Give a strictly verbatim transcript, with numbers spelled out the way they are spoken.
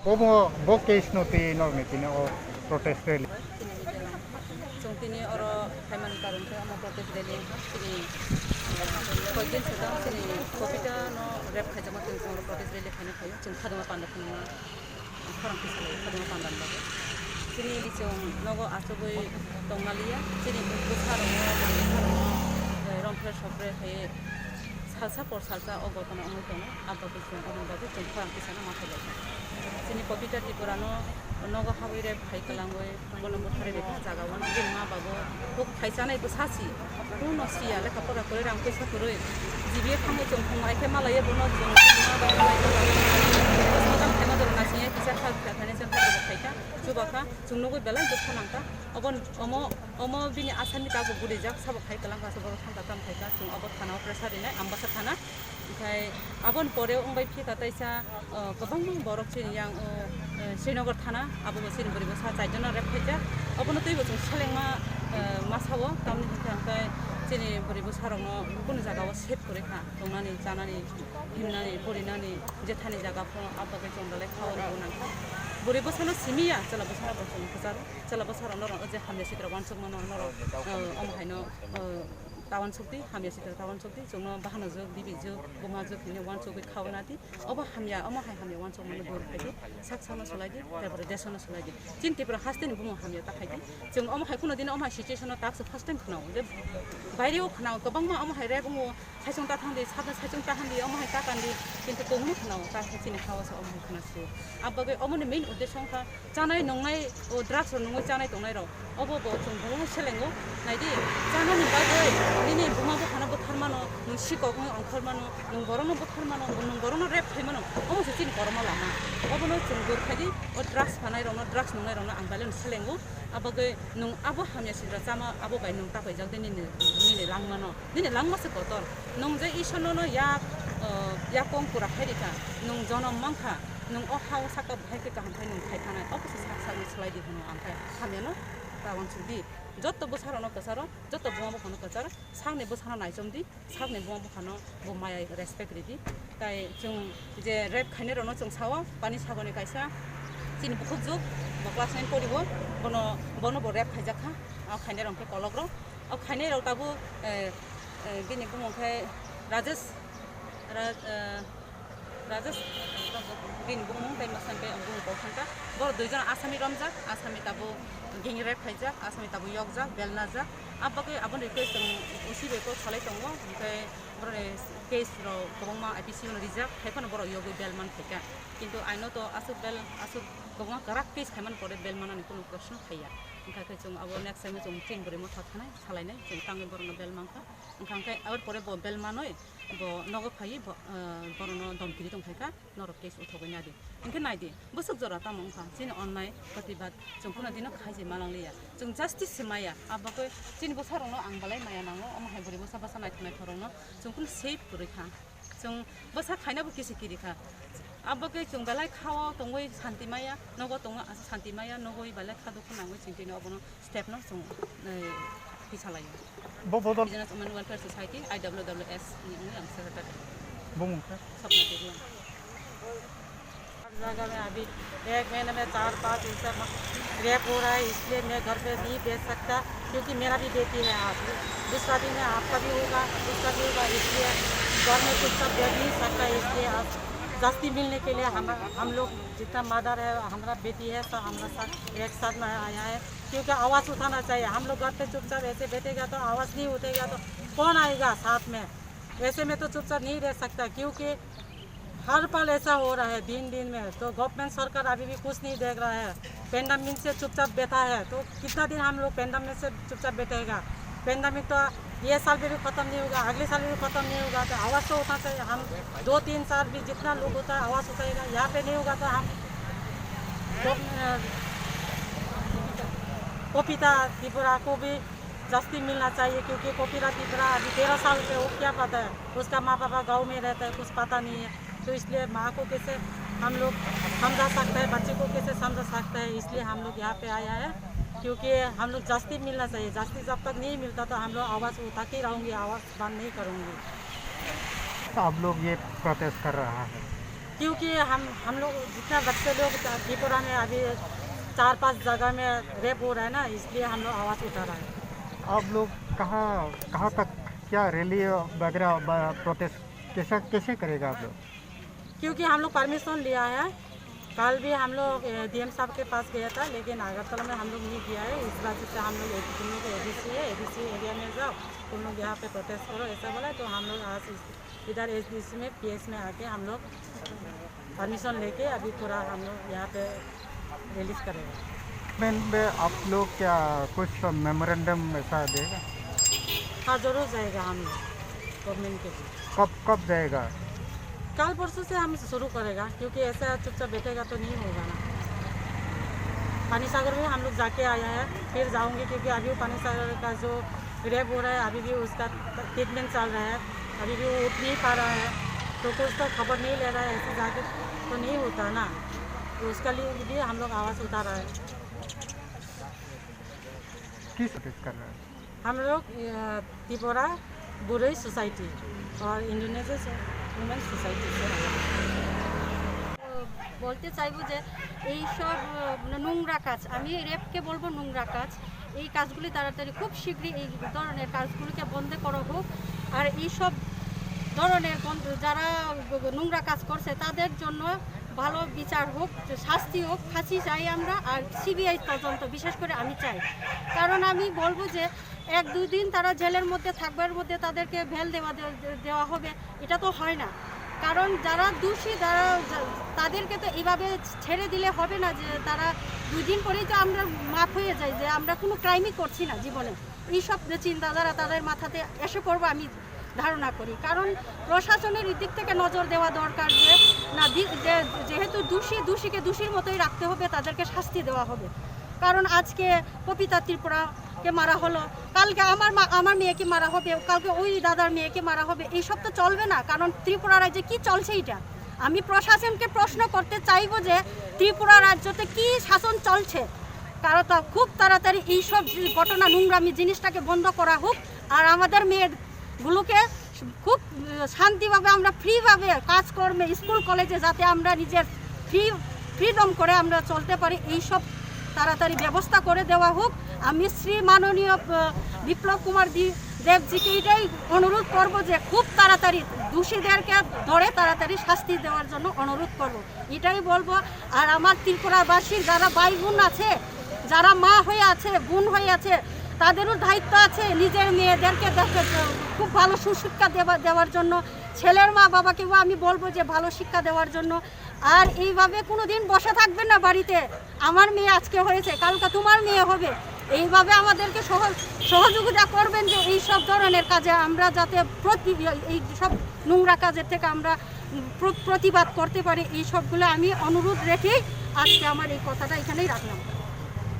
Omo bo case no twi norokni tini o protest rally. Chwng tini oro phaimani karon khe omo protest rally wngkha. Chini, eh, koikdin swkang chini Kopita no rape khaijakma chwng oro protest rally khaina phaio. Chwng Khaduma Panda phunukna khorang kisa lai Khaduma Panda ni bagwi. Chini chwng nogo achugwi tongmaliya. Chini bwsarokno, bwsarokno, eh, romphre sopre khaiwi salsa por salsa o gotona wngwi tongo. Abo bagwi chwng aboni bagwi chwng khorang kisa no ma khlai kha. Chini Kopita Tripura no nogo habwi rape khai kwlangwi bono butharwi rikha jaga o. Bini ma babu huk khai chanai bwsa si. Kuno siya lekha pora kwrwi rang pesa kwrwi. G B A thangwi chwng thwng ai khe malaiya bono chwng ma bai malai kha. Bwsa jang khaima jora naisingya kisa kha kha khaina chwng kha khai kha. Chuba kha chwng nugwi belai dukha nang kha. Obo omo omo bini asani tabuk gudijak sabo khai kwlang kha borok thangka tamo khai kha. Chwng obo thana o pressure rinai Ambasa thana. Okhai aboni pore wngbai phi kha taisa, o, kwbangma borok chini yang, o, e, Srinagar thana, abo bo chini bwrwi bwsa char jona rape khaijak. Obono twibo chwng selengma, e, ma sao, tamni hwnkhe hwnkhe chini bwrwi bwsarokno kunu jaga o safe kwrwi kha, tongnani, chanani, himnani, porinani, jethani jaga phano abo khe chwng belai khao rwna nangkha. Bwrwi bwsano simi ya, chwla bwsano bo chwng kwcharo, chwla bwsarokno rw-, o je hamya sitra uansukmano norok, e, omo haino, e, ta uansukdi, hamya sitra ta uansukdi, chwngno bahanajwk, dibijwk, bumajwk hinwi uansugwi khauna di. Obo hamya, omo hai hamya uansukmano dur khaidi, sak sakno sulaidi, tarpore desono sulaidi. Chini Tripura hasteni bumung hamya ta khaidi. Chwng omo hai kheno dino omo hai situationno taksa first time khnao. Je baireo khnao, kwbangma omo hai rek wngo, saichung ta thangdi, sabna saichung ta handi, omo hai ta kandi, kintu kongno khnao, ta khe chini hao se omo hai khna su. Abagwi omoni main uddesho wngkha, chanai nungnai, o drugs rok nungwi chanai tongnai rok, obo bo chwng belai selengo. Naidi, chanani bagwi nini buma buphano butharmano, nwng sikok wngwi ongkhormano, nwng borokno butharmano, nwng borokno rape khaimano, omo se chini kormo lama. Obono chwng dur khaidi, o drugs phanai rokno, drugs nungnai rokno ang belai no selengo. Abagwi nwng abo hamya sidra chama, abo bai nwng tapaijak de nini, nini langmano. Nini langma se kotor. Nwng je Isor nono yak, o, yakong pura khairikha, nwng jonom mankha, nwng o hao saka bahai khe kaham khai nwng khai thanai, obo se sak sakno swlai di hwnwi ang khai hamyano ta uansuk di. Jotto bwsarokno kwcharo, jotto buma buphano kwcharo, sakni bwsano naichom di, sakni buma buphano bo maya respect ridi. Tai chwng je rape khainai rokno chwng sao, pani sagoni kaisa chini bukhuk juk, bo class nine poribo, bono, bono bo rape khaijak kha, o khainai rok khe kolok rok, o khainai rok tabuk, eh, Eh, bini bumung khe Rajesh, Ra-, eh, Rajesh, bini bumung tei mwsang tei bumung kok thangkha. Borok duijon Asami romjak, Asami tabuk gang rape khaijak, Asami tabuk yokjak, belnajak. Abagwi aboni request chwng O C bai kok salai tongo, hwnkhe borokni case rok kwbangma I P C o no rijak, hai phano borok yogwi bel man phaikha. Kintu aino to aswk bel, aswk kwbangma kwrak case khaimani pore bel manani kunu kosno phaiya. Wngkha khe chwng abo next time o chwng chini bwrwi motha thanai, salainai, chwng tangwi borokno bel mankha. Wngkha khe aboni pore bo bel manwi bo nogo phaiwi bo, ah, borokno domkiri tongphaikha, norok case uthogwi nadi. Hinkhe naidi, bwswk jora tamo wngkha, chini onnai protibad chwng phano dino khaijai malangliya. Chwng justice se maya, abagwi chini bwsarokno ang belai maya nango, omo hai bwrwi bwsa bwsa naithok naithok rokno chwng phano safe kwrwi kha. Chwng bwsa khainabo kisi kiri kha. Abagwi chwng belai khao tongwi santi maya, nogo tongwi santi maya, nogwi belai kha dukhu nangwi chwng tini obono step no chwng, eh, kisa laio. Bo bodol Indigenous Women Welfare Society, I W W S ni wngwi ang secretary. Bumung khe? Swapna Devi. हर जगह में अभी एक महीने में चार पांच ऐसा रेप हो रहा है, इसलिए मैं घर पे नहीं बैठ सकता, क्योंकि मेरा भी बेटी है। आज दूसरा दिन है, आपका भी होगा, दूसरा भी होगा, इसलिए घर में चुपचाप बैठ नहीं सकता। इसलिए आज जस्ती मिलने के लिए हम, हम लोग जितना मदर है, हमारा बेटी है, सब हमारा साथ एक साथ में आया है, क्योंकि आवाज़ उठाना चाहिए। हम लोग घर पे चुपचाप ऐसे बैठेगा तो आवाज़ नहीं उठेगा तो कौन आएगा साथ में? ऐसे में तो चुपचाप नहीं रह सकता, क्योंकि हर पल ऐसा हो रहा है दिन दिन में। तो गवर्नमेंट सरकार अभी भी कुछ नहीं देख रहा है, पेंडेमिक से चुपचाप बैठा है। तो कितना दिन हम लोग पेंडेमिक से चुपचाप बैठेगा? पेंडेमिक तो ये साल में भी ख़त्म नहीं होगा, अगले साल में भी ख़त्म नहीं होगा। तो आवाज़ तो उठना चाहिए। हम दो तीन साल भी जितना लोग होता है आवाज़ उठाएगा, यहाँ पे नहीं होगा तो हम गव-, अ, कोपिता त्रिपुरा को भी जस्ती मिलना चाहिए, क्योंकि कोपिता त्रिपुरा अभी तेरह साल से वो क्या पता है, उसका माँ पापा गाँव में रहता है, कुछ पता नहीं है। तो इसलिए माँ को कैसे हम लोग समझा सकते हैं, बच्चे को कैसे समझा सकते हैं, इसलिए हम लोग यहाँ पे आया है, क्योंकि हम लोग जस्ती मिलना चाहिए। जस्ती जब तक नहीं मिलता तो हम लोग आवाज़ उठा के रहोगे, आवाज़ बंद नहीं करूँगी। तो आप लोग ये प्रोटेस्ट कर रहा है, क्योंकि हम हम लोग जितना बच्चे लोग त्रिपुरा में अभी चार पांच जगह में रेप हो रहा है ना, इसलिए हम लोग आवाज़ उठा रहा है। आप लोग कहाँ कहाँ तक, क्या रैली वगैरह, प्रोटेस्ट कैसा, कैसे करेगा आप लोग? क्योंकि हम लोग परमिशन लिया है। कल भी हम लोग डीएम साहब के पास गया था, लेकिन अगरतला में हम लोग नहीं गया है। इस वजह से हम लोग एडीसी है, एडीसी एरिया में जाओ, तुम लोग यहाँ पे प्रोटेस्ट करो, ऐसा बोला। तो हम लोग आज इधर एसडीसी में, पीएस में आके हम लोग परमिशन लेके अभी पूरा हम लोग यहाँ पे रिलीज करेगा। में आप लोग क्या कुछ मेमोरेंडम ऐसा देगा? हाँ, जरूर जाएगा हम लोग गवर्नमेंट के पास। कब, कब जाएगा? कल परसों से हम शुरू करेगा, क्योंकि ऐसा चुपचाप बैठेगा तो नहीं होगा ना। पानी सागर में हम लोग जाके आया है, फिर जाऊंगे, क्योंकि अभी वो पानी सागर का जो रेप हो रहा है, अभी भी उसका ट्रीटमेंट चल रहा है, अभी भी वो उठ नहीं पा रहा है, तो कुछ तो खबर नहीं ले रहा है। ऐसे जाके तो नहीं होता ना, तो उसका लिए भी हम लोग आवाज़ उठा रहा है। किस प्रोटेस्ट कर रहा है? हम लोग त्रिपुरा बुरई सोसाइटी और इंडोनेशिया वुमेन सोसाइटी से। বলতে চাইবো যে এই সব নোংরা কাজ, আমি রেপকে বলবো নোংরা কাজ, এই কাজগুলি তাড়াতাড়ি খুব শীঘ্রই এই ধরনের কাজগুলিকে বন্ধ করা হোক। আর এই সব ধরনের যারা নোংরা কাজ করছে তাদের জন্য ভালো বিচার হোক, শাস্তি হোক, ফাঁসি চাই আমরা। আর সিবিআই তদন্ত বিশেষ করে আমি চাই, কারণ আমি বলবো যে এক দুই দিন তারা জেলের মধ্যে থাকবার মধ্যে তাদেরকে বেল দেওয়া দেওয়া হবে, এটা তো হয় না। কারণ যারা দোষী, তারা তাদেরকে তো এইভাবে ছেড়ে দিলে হবে না যে তারা দুই দিন পরেই তো আমরা মাফ হয়ে যাই যে আমরা কোনো ক্রাইমই করছি না জীবনে। এইসব যে চিন্তাধারা তাদের মাথাতে এসে পড়বো আমি ধারণা করি। কারণ প্রশাসনের এই দিক থেকে নজর দেওয়া দরকার যে না, যেহেতু দোষী দোষীকে দোষীর মতোই রাখতে হবে, তাদেরকে শাস্তি দেওয়া হবে। কারণ আজকে পবিতা ত্রিপুরাকে মারা হলো, কালকে আমার মা আমার মেয়েকে মারা হবে, কালকে ওই দাদার মেয়েকে মারা হবে। এইসব তো চলবে না। কারণ ত্রিপুরা রাজ্যে কি চলছে এটা? আমি প্রশাসনকে প্রশ্ন করতে চাইবো যে ত্রিপুরা রাজ্যতে কি শাসন চলছে, কারণ তা খুব তাড়াতাড়ি এইসব যে ঘটনা, নোংরামি জিনিসটাকে বন্ধ করা হোক। আর আমাদের মেয়েগুলোকে খুব শান্তিভাবে আমরা ফ্রিভাবে কাজকর্মে, স্কুল কলেজে যাতে আমরা নিজের ফ্রি ফ্রিডম করে আমরা চলতে পারি, এইসব তাড়াতাড়ি ব্যবস্থা করে দেওয়া হোক। আমি শ্রী মাননীয় বিপ্লব কুমার দেবজিকে এটাই অনুরোধ করব যে খুব তাড়াতাড়ি দোষীদেরকে ধরে তাড়াতাড়ি শাস্তি দেওয়ার জন্য অনুরোধ করব, এটাই বলবো। আর আমার ত্রিপুরাবাসীর যারা ভাই বোন আছে, যারা মা হয়ে আছে, বোন হয়ে আছে, তাদেরও দায়িত্ব আছে নিজের মেয়েদেরকে খুব ভালো সুশিক্ষা দেওয়ার জন্য। ছেলের মা বাবাকেও আমি বলবো যে ভালো শিক্ষা দেওয়ার জন্য। আর এইভাবে কোনো দিন বসে থাকবেন না বাড়িতে। আমার মেয়ে আজকে হয়েছে, কালকে তোমার মেয়ে হবে। এইভাবে আমাদেরকে সহযোগিতা করবেন যে এই সব ধরনের কাজে আমরা যাতে প্রতি এই সব নোংরা কাজের থেকে আমরা প্রতিবাদ করতে পারি। এই সবগুলো আমি অনুরোধ রেখেই আজকে আমার এই কথাটা এখানেই রাখলাম।